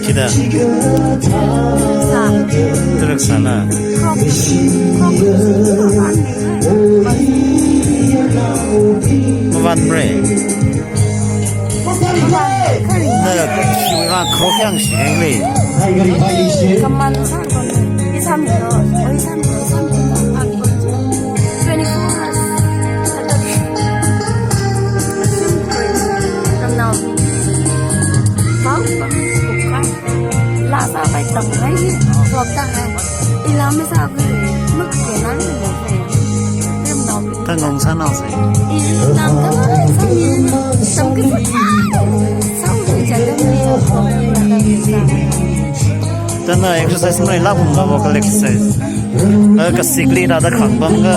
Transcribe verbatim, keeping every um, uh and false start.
Chida. Tuluk sana. Mavan bre. Na kiwa Crocs yang shing le. Kaman sa kon. Isam lo, isam lo, isam lo. Twenty-four hours. Ramnao. Bang, bang, buka. Lasa pai tang hai. Vlog tang hai. Ila masa aku. Mak kenang ni. Ramnao. Tangong sanao se. Tana exercise mai la pum ga vocal exercise. Ka sikli da da khang bang ga.